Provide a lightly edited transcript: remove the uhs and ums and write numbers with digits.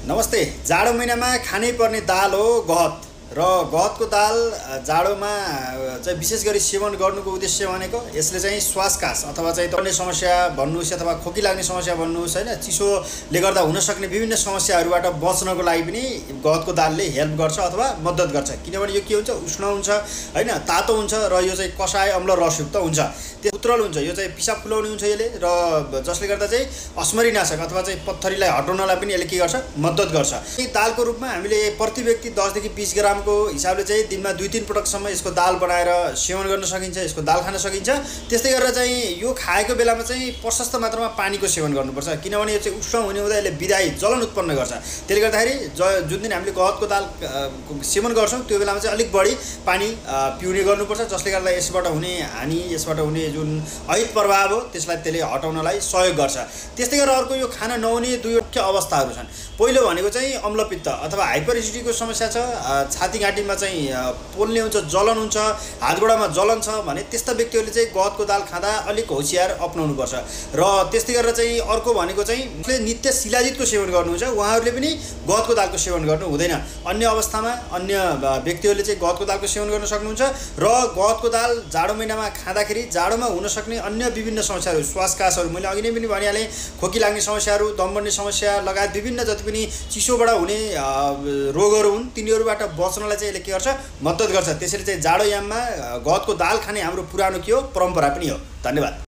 नमस्ते। जाडो महिनामा खानै पर्ने दाल हो गहत र गहतको दाल जाडोमा चाहिँ विशेष गरी सेवन गर्नुको उद्देश्य भनेको यसले चाहिँ श्वासकास अथवा चाहिँ तन्ने समस्या भन्नुहोस् अथवा खोकी लाग्ने समस्या भन्नुहोस् हैन, चिसोले गर्दा हुन सक्ने विभिन्न समस्याहरूबाट बच्नको लागि पनि गहतको दालले हेल्प गर्छ अथवा मद्दत गर्छ। किनभने यो के हुन्छ, उष्ण हुन्छ हैन, तातो हुन्छ र यो चाहिँ कषाय अम्ल रसयुक्त हुन्छ, त्यो उत्तरल हुन्छ। यो चाहिँ पिसाब फुलाउने हुन्छ यसले, र जसले गर्दा चाहिँ अस्मरीनाशक अथवा चाहिँ पत्थरीलाई हटाउनलाई पनि यसले के गर्छ, मद्दत गर्छ। यही दालको रूपमा हामीले प्रति व्यक्ति 10 देखि 20 ग्राम को हिसाबले चाहिँ दिनमा 2-3 पटकसम्म यसको दाल बनाएर सेवन गर्न सकिन्छ, यसको दाल खान सकिन्छ। त्यस्तै गरेर चाहिँ यो खाएको बेलामा चाहिँ प्रशस्त मात्रामा पानीको सेवन गर्नुपर्छ, किनभने यो चाहिँ उष्ण हुने हुँदा यसले विधायी जलन उत्पन्न गर्छ। त्यसले गर्दाखेरि जुन दिन हामीले गहतको दाल सेवन गर्छौँ त्यो बेलामा चाहिँ अलिक बढी पानी पिउने गर्नुपर्छ, जसले गर्दा यसबाट हुने हानि, यसबाट हुने जुन अहित प्रभाव हो त्यसलाई त्यसले हटाउनलाई सहयोग गर्छ। त्यस्तै गरेर अर्को यो खाना नहुने दुई मुख्य अवस्थाहरू छन्। पहिलो भनेको चाहिँ अम्लपित्त अथवा हाइपर एसिडिटीको समस्या छ, छातीघाँटीमा चाहिँ पोल्ने हुन्छ, जलन हुन्छ, हातगोडामा जलन छ भने त्यस्ता व्यक्तिहरूले चाहिँ गहतको दाल खाँदा अलिक होसियार अपनाउनुपर्छ। र त्यस्तै गरेर चाहिँ अर्को भनेको चाहिँ नित्य शिलाजितको सेवन गर्नुहुन्छ, उहाँहरूले पनि गहतको दालको सेवन गर्नु हुँदैन। अन्य अवस्थामा अन्य व्यक्तिहरूले चाहिँ गहतको दालको सेवन गर्न सक्नुहुन्छ। र गहतको दाल जाडो महिनामा खाँदाखेरि जाडोमा हुन सक्ने अन्य विभिन्न समस्याहरू, श्वासकासहरू, मैले अघि नै पनि भनिहालेँ, खोकी लाग्ने समस्याहरू, दम बढ्ने समस्या लगायत विभिन्न जति पनि चिसोबाट हुने रोगहरू हुन् तिनीहरूबाट बच्नलाई चाहिँ यसले के गर्छ, मद्दत गर्छ। त्यसैले चाहिँ जाडो याममा गहतको दाल खाने हाम्रो पुरानो के हो, परम्परा पनि हो। धन्यवाद।